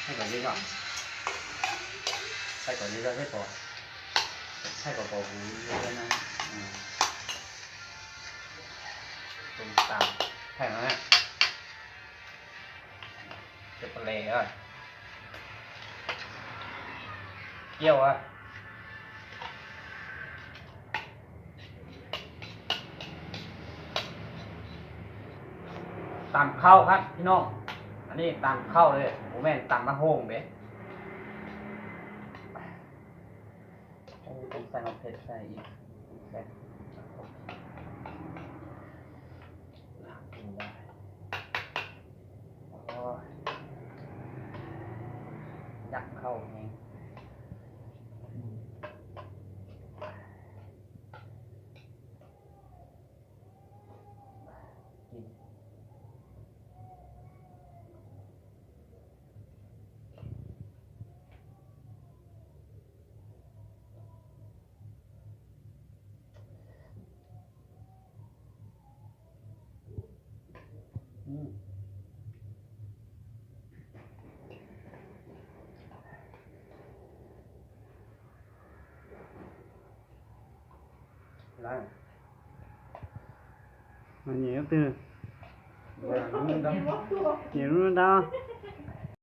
Thaij kom zoo zoo, thaij kom zoo zoo thiab pom, thaij kom pom huv zoo thiab na. Thaij no, cov ples, kiau a. Tàm khâuครับพี่น้อง อันนี้ตำข้าวเลย ผมแม่นตำมะฮงเด้ ต้องใส่มะเขือเทศใส่อีก น่ากินได้ โอ้ย ยัดเข้าแฮง Nyiam lub twg? Nyiam lub ntawd.